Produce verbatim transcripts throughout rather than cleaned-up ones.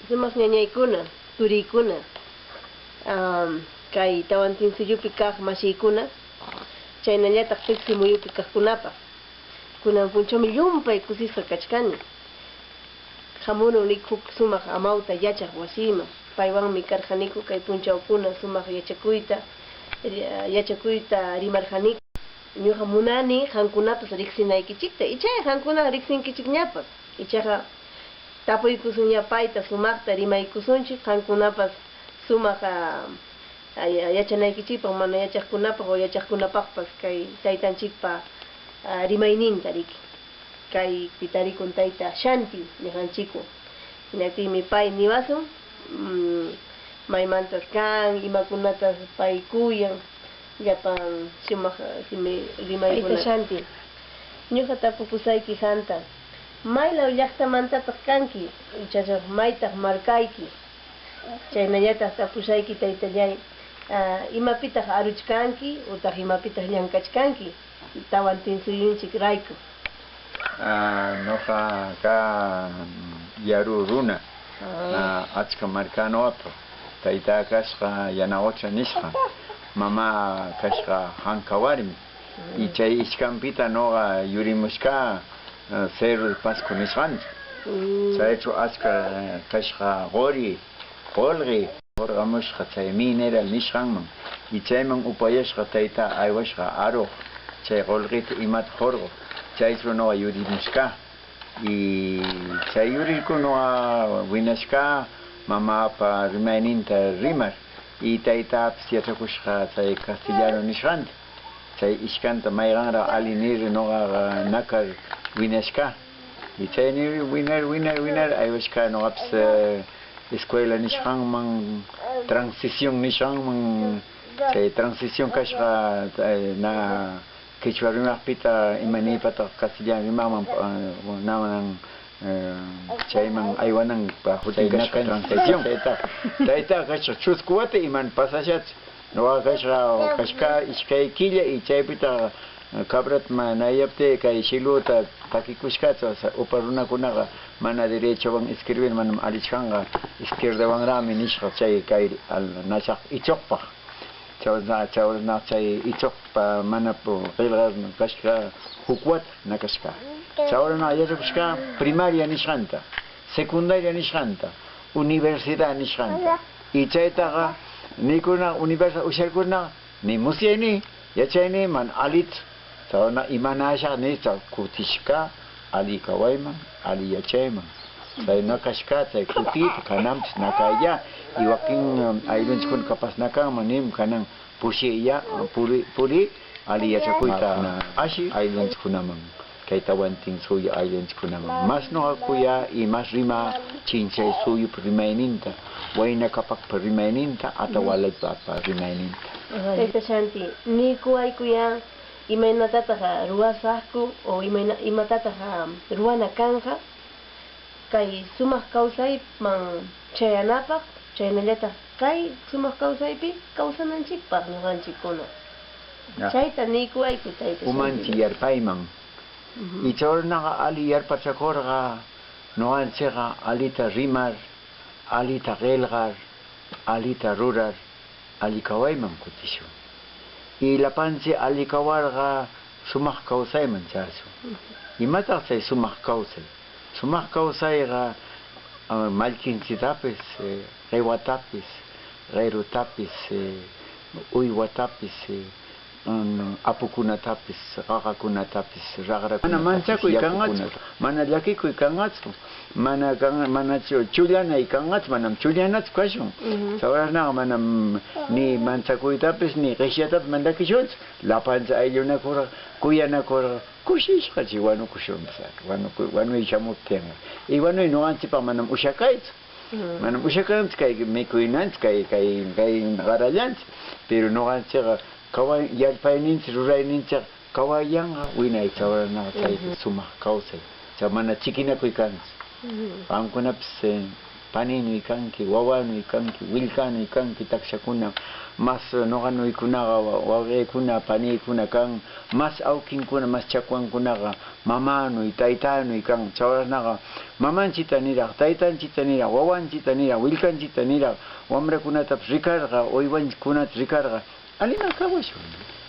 Sumaq ñañaykuna, turiykuna, am, kay Tawantinsuyupi kaq mashiykuna, chaynallataq Piksi Muyupi kaqkunapaq. Kunan punchawmi llumpay kusisqa kachkani. Hamurun nik huk sumaq amawta yachaq wasiman. Paywanmi karqaniku kay punchawkuna sumaq yachakuyta, yachakuyta rimarqaniku. Ñuqa munani qamkunapas riqsinaykichikta, icha qamkunaqa riqsinkichikñapas. Ichaqa tapuykusunña payta, sumaqta rimaykusunchik, qamkunapas sumaq, a, a, ya-, yachanaykichikpaq, mana yachaqkunapaq o yachaqkunapaqpas kay Taytanchikpa, a, rimayninta riki. Kaypi tarikun tayta Shanti niqanchikwan. Hinaptinmi pay niwasun, mm, maymantas kan, imakunatas pay kuyan, llapan sumaq, a, simi rimaykuna. Tayta Shanti, ñuqa tapukusayki qamta, maylaw llaqtamantataq kanki? Ichaqa maytaq markayki? Chaynallataq tapusayki, taytallay, ah, imapitaq aruchkanki utaq imapitaq llankachkanki Tawantinsuyunchikrayku? Ah, ñuqa kaa Yaru runa, ah, achka markanu apaq. Taytaa kashqa Yanaqucha nisqa, mamaa kashqa Hanka warmi. Y chay ishkanpita ñuqa yurimushkaa, eh, Cerro de Pasco nisqanchik. Mm. Chaychö achka, eh, kashqa quri, qullqi, hurqamushqa chay mineral nisqanman. Y chayman upayashqa taytaa aywashqa aruq, chay qullqita imata hurquq. Chaychö ñuqa yurimushkaa. Y chay yurirku ñuqa winashkaa mamaapa rimayninta rimar, y taytaapis yachakushqa chay castellano nisqanta. Chay ishkanta mayqanraq ali nir ñuqaqa nakar winashkaa. Y chay nir winar, winar, winar aywashkaa ñuqapis, eh, escuela nisqanman, transición nisqanman, chay transición kashqa, eh, na Quechua rimaqpita imanipataq castellano rimaqman, ah, nanan, eh, chayman aywananpaq hutin kashqa transición. Taytaa kashqa chusku wata iman pasashatsu. Ñuqa kashqa, kashqa ishkay killa y chaypita, eh, cabrata ma-, nayyapti kay shiluta takikushkatsu, o sea, upa runakunaqa mana derechowan escribir manam allichkanqa, izquierdawanraqmi nishqa chay kay al-, nashaq ichuqpaq. Chawrana, chawrana chay ichuqpa mana pu-, qillqar kashqa huk wata na kashqa. Chawrana yachakushqa primaria nisqanta, secundaria nisqanta, universidad nisqanta. Y chaytaqa nikurna universidad usharkurna ni musyayni, yachayni mana alitsu. Chawrana imanashaq ni, chaw kutishqa ali kawayman, ali yachayman. Chayna kashqa, chay kutita kananpis na kaylla, y wakin, um, ayllunchikkuna capaz na kanman nim, kanan pushiylla, puri, puri, ali yachakuyta ashi ayllunchikkunaman, kay Tawantinsuyu ayllunchikkunaman. Mas ñuqa kuya y mas rima Chinchay Suyupa rimayninta, Wayna Kapakpa rimayninta, Atahualpapa rimayninta. Ajá. Tayta Shanti, niykuwaykuya, imaynatataq ruwasaqku o imayna-, imatataq ruwana kanqa kay sumaq kawsayman chayanapaq, chaynallataq kay sumaq kawsaypi kawsananchikpaq ñuqanchikkuna. Ya. Chayta niykuwayku, tayta Shanti. Umanchik yarpayman. Ujú. Y chawranaqa ali yarpachakurqa, ñuqanchikqa alita rimar, alita qillqar, alita rurar, ali kawayman kutishun. Y lapanchik ali kawarqa, sumaq kawsayman chashun. Ujú. ¿Imataq chay sumaq kawsay? Sumaq kawsayqa, ah, mallkinchiktapis, eh, qiwatapis, qirutapis, eh, uywatapis, eh, mm, apukunatapis, qaqakunatapis, raqrakunatapis, mana manchakuy kanqachu, yakukunata, mana llakikuy kanqachu, mana kan-, mana chu-, chullanay kanqachu, manam chullanatsu kashun. Ujú. Chawranaqa manam ni manchakuytapis ni qishyatapis mana llakishunchu. Lapanchik ayllunakurqa, kuyanakurqa, kushishqachi wanukushunchik, wanuku-, wanuy shamuptinqa. Y wanuy ñuqanchikpaq manam ushakaychu. Ujú. Manam ushakanchik kay mikuynanchik, kay, kay, kay qarallanchik. Pero ñuqanchikqa kaway-, yallpayninchik, rurayninchik kawayanqa, wiñay chawranaqa chaypi, ujú, sumaq kawsay. Chay mana chikinakuy kanchik. Ujú. Qamkunapis, eh, Paninuy kanki, wawanuy kanki, willkanuy kanki, takshakuna mas nuqanuykunaqa, wa-, wawqiykuna, paniykuna kan, mas awkinkuna, mas chakwankunaqa mamanuy, taytanuy kan. Chawarasnaqa mamanchita niraq, taytanchita niraq, wawanchita niraq, willkanchita niraq, wamrakunatapis rikarqa, uywanchikunata rikarqa, allimaq kawashun.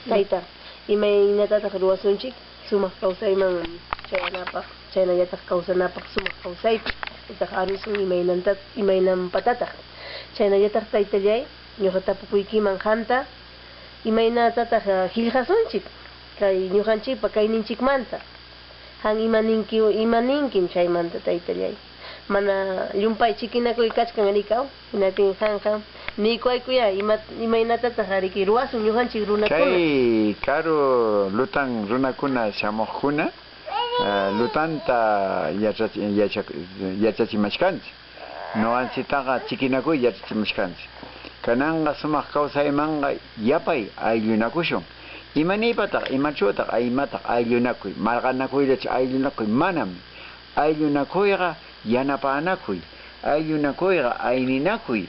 Tayta, imaynatataq ruwasunchik sumaq kawsayman chayanapaq, chaynallataq kawsanapaq sumaq kawsaypi? Utaq arusun imaynanta-, imaynanpatataq. Chaynallataq, Taytallay, ñuqa tapukuykiman qamta, imaynatataq, ah, qillqasunchik kay ñuqanchikpa kayninchikmanta? Qam ima ninki, ima ninkim chaymanta, Taytallay? Mana llumpay chikinakuy kachkan, rikaw. Hinaptin qamqa niykuwaykuyá, ima, imaynatataq ariki ruwasun ñuqanchik runakuna? Kay karu lutan runakuna shamuqkuna, ah, lutanta yachachi-, yacha-, yachachimashkanchik. Nuqanchiktaqa chikinakuy yachachimashkanchik. Kananqa sumaq kawsaymanqa yapay ayllunakushun. Imanipataq, imachuqtaq, aymataq ayllunakuy, marqanakuyllachu ayllunakuy? Manam. Ayllunakuyqa yanapanakuy, aylunakuyqa ayninakuy.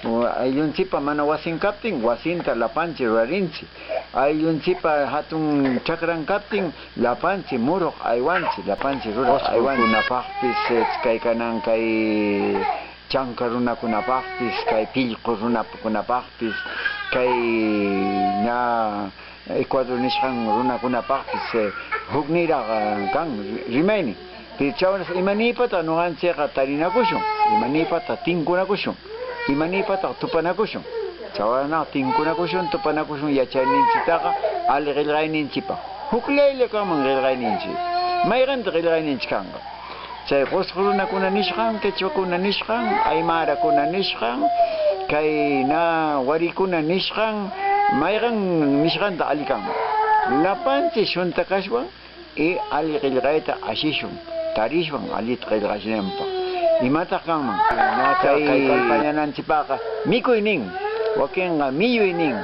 Ayllunchikpa mana wasin kaptin, wasinta lapanchik rurarinchik. Ayllunchikpa hatun chakran kaptin, lapanchik muruq aywanchik, lapanchik ruraq aywanchik. Qusqunkunapaqpis, eh, kay kanan kay chanka runakunapaqpis, kay pillqu runakunapaqpis, kay ña Ecuador nisqan runakunapaqpis, eh, hukniraq, eh, kan ri-, rimaynin. Pero chawras imanipataq nuqanchikqa tarinakushun, imanipataq tinkunakushun, imanipataq tupanakushun. Chawrasnaqa tinkunakushun, tupanakushun yachayninchiktaqa ali qillqayninchikpaq. Hukllayllam kanman qillqayninchik. ¿Mayqantaq qillqayninchik kanqa? Chay qusqu runakuna nisqan, quechuakuna nisqan, aymarakuna nisqan, kay na warikuna nisqan, mayqan nisqanta ali kanman. Lapanchik shuntakashwan y ali qillqayta ashishun, tarishwan alita qillqashananpaq. ¿Imataq kanman? Na kay, kay kallpañananchikpaqqa mikuy nin, wakinqa milluy nin,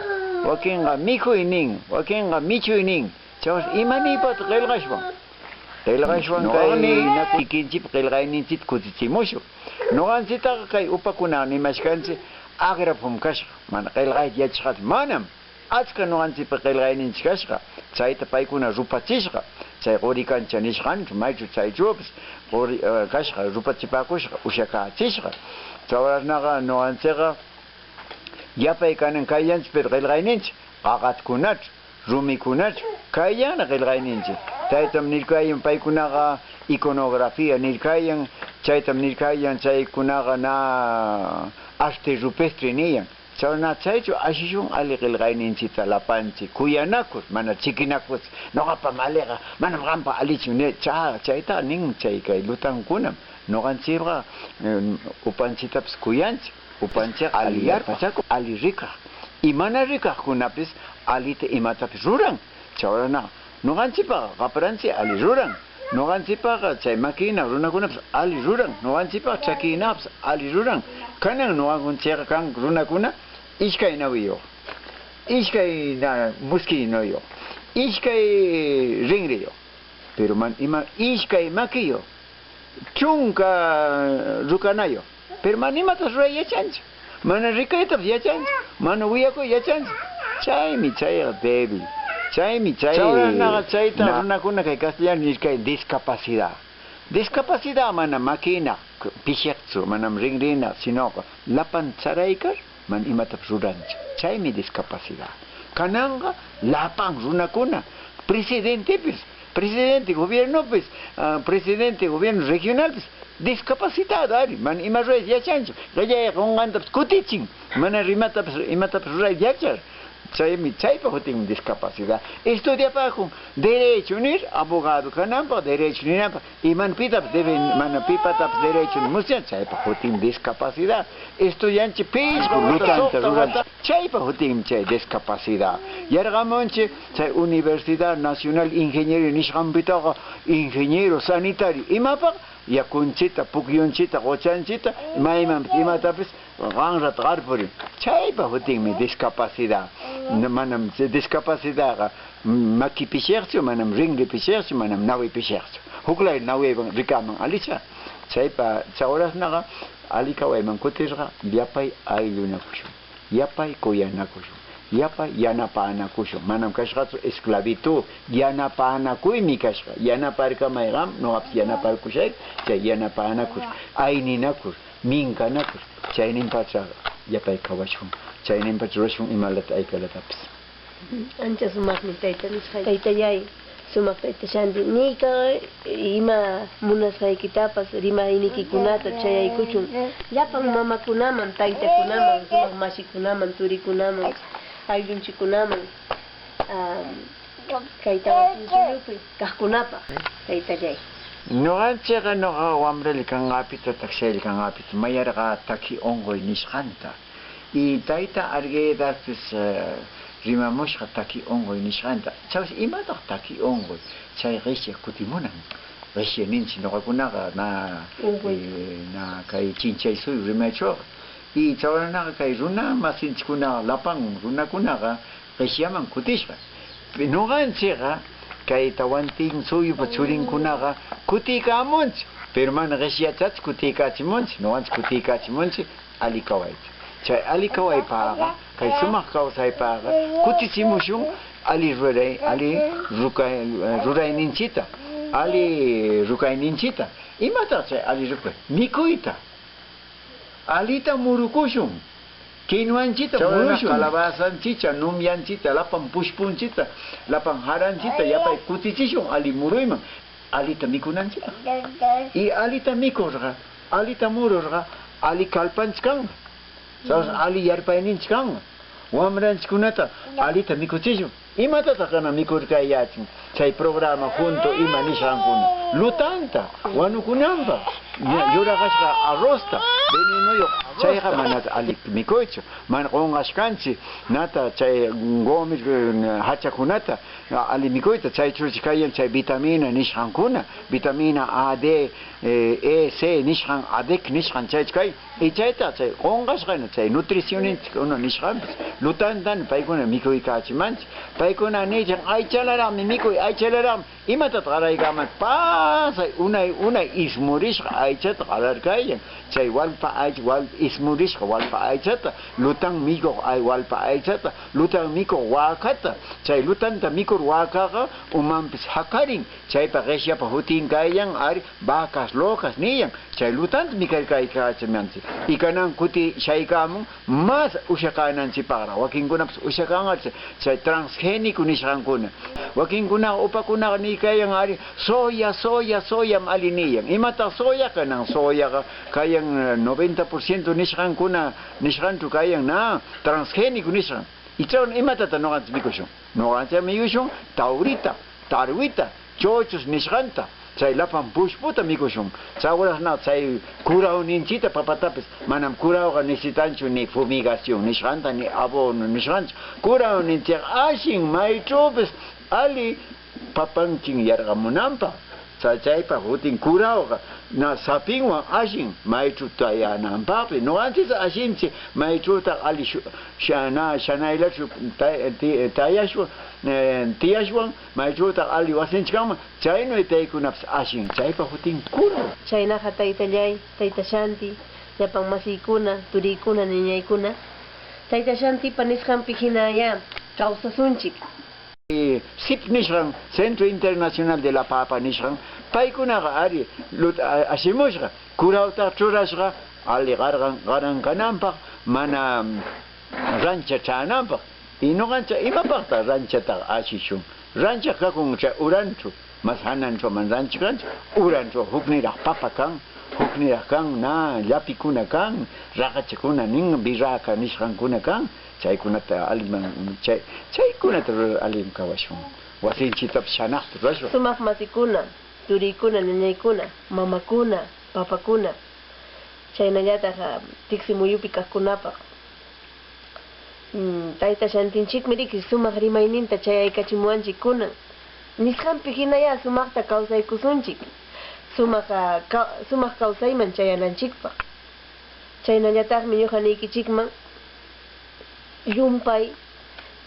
wakinqa mikhuy nin, wakinqa michuy nin. Chawras imanipataq qillqashwan? Qillqashwan kay kikinchikpa qillqayninchikta kutichimushun. Nuqanchiktaqa kay upakuna nimashkanchik agrapum kashqa, mana qillqayta yachashqachu, manam. Achka nuqanchikpa qillqayninchik kashqa, chayta paykuna rupachishqa, chay quri kancha nisqanchik, maychus chaychus quri, eh, kashqa, rupachipakushqa, ushakachishqa. Chawrasnaqa nuqanchikqa yapay kanan kayllanchik, pero qillqayninchik qaqatakunachu, rumikunachu, kayllanraq qillqayninchik. Chaytam nirkayan paykunaqa iconografía nirkayan, chaytam nirkayan chaykunaqa na arte rupestre niyan. Chawra na chaychu ashishun ali qillqayninchikta lapanchik kuyanakur, mana chikinakur, nuqapam aliqa, manam qampaq alichu, ni cha-, chayta nin chay kay lutankunam. Nuqanchikqa, eh, upanchiktapis kuyanchik. Upanchik ali yarpachakun, ali rikaq. Y mana rikaqkunapis alita imatapis ruran. Chawrasnaqa nuqanchikpaq qapranchik ali ruran. Nuqanchikpaq chay makinaq runakunapis ali ruran. Nuqanchikpaq chakinaqpis ali ruran. Kanan nuqanchikqa kan runakuna iskay nawiyuq, iskay na-, muskiyniyuq, iskay rinriyuq. Pero man ima iskay makiyuq, chunka rukanayuq. Pero mana imatas ruray yachanchu. Mana rikaytapis yachanchu. Mana wiyakuy yachanchu. Chaymi chayqa débil. Chaymi chay. Chawrasnaqa chayta na- runakuna kay castellano nirkay discapacidad. Discapacidad mana makinaq pishiqchu, manam rinrinaq, sinoqa lapan charaykar mana imatapis ruranchu. Chaymi discapacidad. Kananqa lapan runakuna, presidentepis, presidente gobiernopis, ah, presidente gobierno regionalpis, discapacitado ari, mana ima rurayta yachanchu. Qillay qunqantapis kutichin, mana imatapis, imatapis rurayta yachar. Chaymi, chaypa hutinmi discapacidad. Estudiapakun derecho nir, abogado kananpaq, derecho ninanpaq, imanpitapis debe, mana pipatapis derecho musyan, chaypa hutin discapacidad. Estudianchi pishqa wata, lutanta suqta ruran, wata, chaypa hutinmi chay discapacidad. Yarqamunchi chay Universidad Nacional Ingeniero nisqanpitaqa, ingeniero sanitario, imapaq? Yakunchita, pukyunchita, quchanchita, maymanpis imatapis qanrat qarpurin. Chaypa hutinmi discapacidad. Manam chay discapacidadqa maki pishiqchu, manam rinri pishiqchu, manam nawi pishiqchu. Huklay nawiwan rikaman alicha. Chaypa, chawrasnaqa Ali kawayman kutirqa, yapay ayllunakushun, yapay kuyanakushun, yapay yanapanakushun. Manam kashqatsu esclavitud, yanapanakuymi kashqa. Yanaparkamay qam, nuqapis yanaparkushayki, chay yanapanakush, ayninakush, minkanakush. Chayninpacha yapay kawashun, chayninpacha rurashun imalata aykalatapis. Ancha sumaqmi tayta nisqay. Taytallay, sumaq tayta Shanti, niyka ima munasqaykitapas rimaynikikunata chayaykuchun llapan mamakunaman, taytakunaman, sumaq masikunaman, turikunaman, ayllunchikkunaman, ah, kay Tawantin suyupi kaqkunapaq, taytallay. Nuqanchikqa, nuqa wamralla kanqapita, takshaylla kanqapita mayarqa taki unquy nisqanta. Y tayta Arguedaspis, eh, rimamushqa taki unquy nisqanta. Chawsi, ¿imataq taki unquy? Chay qishya kutimunan. Qishya ninchik nuqakunaqa na, eh, na kay chinchay suyu rimaychawqa. Y chawranaqa kay runa masinchikkunaqa, lapan runakunaqa qishyaman kutishqa. Nuqanchikqa kay Tawantin suyupa churinkunaqa kutiykamunchik, pero mana qishyachata kutiykachimunchik, nuqanchik kutiykachimunchik ali kawayta. Chay ali kawaypaqqa, kay sumaq kawsaypaqqa kutichimushun ali ruray, ali rukay-, rurayninchikta, ali rukayninchikta. ¿Imataq chay ali rukay? Mikuyta. Alita murukushun. Kinuwanchikta murushun. Chawranaqa calabazanchikta, numyanchikta, lapan pushpunchikta, lapan haranchikta yapay kutichishun ali muruyman. Alita mikunanchikpaq. Y alita mikurqa, alita mururqa, ali kallpanchik kanqa. Sabes, ali yarpayninchik kanqa. Wamranchikkunata alita mikuchishun. ¿Imatataq kanan mikurkayyachin? Chay programa Junto ima nisqankuna. Lutanta, wanukunanpaq. Ña yuraqashqa arrozta, venenoyuq. Chayqa manata ali mikuychu. Mana qunqashkanchik, nata chay qumi, eh, hachakunata, ah, ali mikuyta. Chaychus kayan chay vitamina nisqankuna, vitamina A, D, eh, E, C nisqan, adic nisqan, chaychus kay. Y chayta chay qunqashqana, chay nutricionista nisqanpis, lutantana paykuna mikuykachimanchik. Paykuna nichan, aychalaraqmi mikuy, aychalaraqmi. ¿Imatataq qaraykaman? Pasay, unay, unay ismurisqa aychata qararkayan. Chay wallpa aycha, wal-, ismurisqa wallpa aychata, lutan mikuq ay-, wallpa aychata, lutan mikuq wakata. Chay lutanta mikur wakaqa umanpis hakarin. Chaypa qishyapa hutin kayan, ari, vacas locas niyan. Chay lutanta mikarkaykachimanchik. Y kanan kuti shaykamun, mas ushakänanchikpaqraq. Wakinkunapis ushakanqa chay, chay transgénico nisqankuna. Wakinkunaqa, upakunaqa niykayan, ari, soya, soya, soyam ali niyan. ¿Imataq soya? Kanan soyaqa kayan, eh, noventa por ciento nisqankuna, nisqanchus kayan na, transgénico nisqan. Y chaywan, ¿imatataq nuqanchik mikushun? Nuqanchik mikushun tawrita, tarwita, chuchus nisqanta, chay lapan pushputa mikushun. Chawrasnaqa chay kurawninchikta papatapis, manam kurawqa necesitanchu ni fumigación nisqanta, ni abono nisqanchu. Kurawninchikqa ashin maychupis ali papanchin yarqamunanpaq. Chay, chaypa hutin kurawqa na sapinwan ashin maychu tayananpaqpis. Nuqanchik ashinchik maychutaq ali shu-, shana-, shanayllachu tay-, ti-, tayashwan, eh, tiyashwan, maychutaq ali wasinchik kanman, chaynuy taykunapis ashin, chaypa hutin kuraw. Chaynaqa taytallay, tayta Shanti, llapan masiykuna, turiykuna, ñañaykuna, tayta Shantipa nisqanpi hinayá kawsasunchik. Eh, sip nisqan, Centro Internacional de la Papa nisqan, paykunaqa ari lut-, a-, asimushqa, kurawta churashqa, ali qarqan, qaran kananpaq, mana, mm, rancha chänanpaq. Y nuqanchik, ¿imapaqtaq ranchataqa asishun? Ranchaq kakun chay uranchus, mas hananchus mana ranchaq kanchu, uranchus hukniraq papa kan, hukniraq kan, na llapikuna kan, raqachakuna nin, birraca nisqankuna kan, chaykunata aliman, chay, chaykunata rurar alin kawashun. Wasinchiktapis shanaqta rurashun. Sumaq masikuna, turiykuna, ñañaykuna, mamakuna, papakuna, chaynallataq, ah, tiksi muyupi kaqkunapaq. Mm, Tayta Shantinchikmi riki sumaq rimayninta chayaykachimuwanchik kunan. Nisqanpi hinayá sumaqta kawsaykusunchik, sumaq, ah, ka-, sumaq kawsayman chayananchikpaq. Chaynallataqmi ñuqaniykichikman llumpay,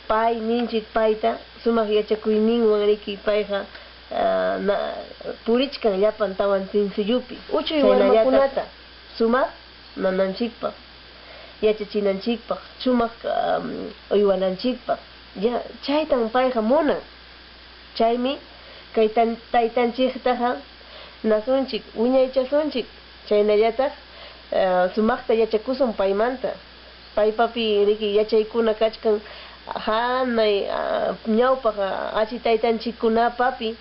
pay ninchik payta, sumaq yachakuyninwan riki payqa, ah, na-, purichkan llapan Tawantin suyupi. Uchuy warmakunata sumaq nananchikpaq, yachachinanchikpaq, sumaq, am, uywananchikpaq. Ya, chaytan payqa munan. Chaymi kay tan-, taytanchiktaqa nasunchik, wiñaychasunchik, chaynallataq, eh, sumaqta yachakusun paymanta. Paypapi riki yachaykuna kachkan, hanay, ah, ñawpaq, ah, achi taytanchikkunapapi,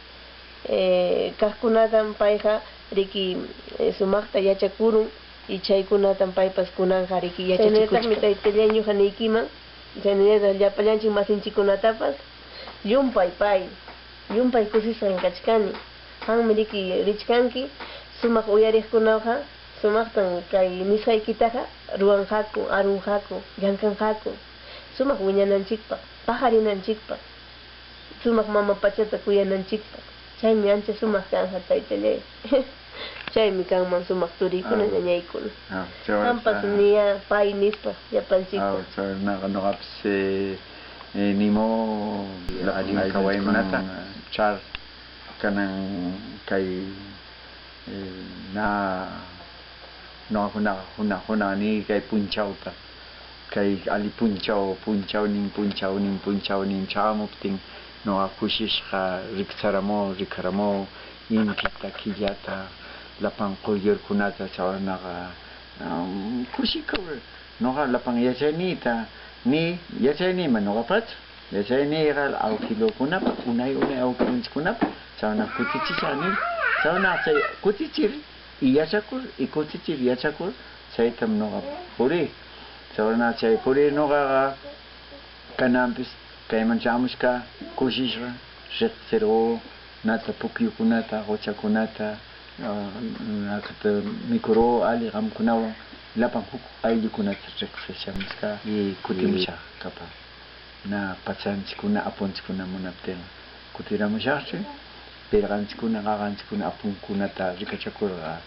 eh, kaqkunatan payqa riki, eh, sumaqta yachakurun, y chaykunatan paypas kunanqa riki yachachikuchkan. Chaynallataqmi, taytallay, ñuqa niykiman, chaynallataq llapallanchik masinchikkunatapas, llumpay pay, llumpay kusisqan kachkani. Qammi riki richkanki, sumaq uyariqkunaqa sumaqtan kay nisqaykitaqa ruwanqaku, arunqaku, llankanqaku, sumaq wiñananchikpaq, paqarinanchikpaq, sumaq mama pachata kuyananchikpaq. Chaymi ancha sumaq kanqa, taytallay. Chaymi kanman sumaq turiykuna, ñañaykuna. Qampas niyá pay nispa llapanchikpaq. Aw, chaynaqa ñuqapis, eh, eh, nimu allin kawayman char kanan kay Eh, na, ñuqakuna, huna, huna ni kay punchawta, kay alli punchaw, punchawnin, punchawnin, punchawnin chayamuptin, ñuqa kusisqa rikcharamu, rikaramu, intita, killata, lapan quyllurkunata chaynaqa, am, kushikuq, ñuqa lapan yachayniyta, ni yachayniyman ñuqapacha. Yachayniyqa awkilukunapa, unay, unay awkilunchikkunapa, chaynaqa kutichishaq nir, chaynaqa chay kutichir y yachakur, y kutichir yachakur, chaytam ñuqa puriy. Chaynaqa chay puriy ñuqaqa kananpis kayman chayamushaq kusisqa, riqsirqu nata, pukyukunata, quchakunata, ah, nata mikurqu alli qamkunawan, lapan huk ayllukunata riqsishamushaq y kutimushaq kapaq. Na pachanchikkuna, apunchikkuna munaptinqa kutiramushaqchi, pirqanchikkuna, qaqanchikkuna apunkunata rikachakurqa,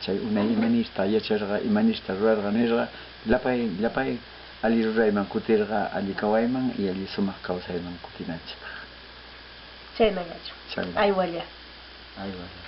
chay unay imanirta yacharqa, imanirta rurarqa nirqa, lapay, lapay alli rurayman kutirqa, alli kawayman y alli sumaq kawsayman kutinanchikpaq. Chaynallachu. Chayna. Aywalla. Aywalla.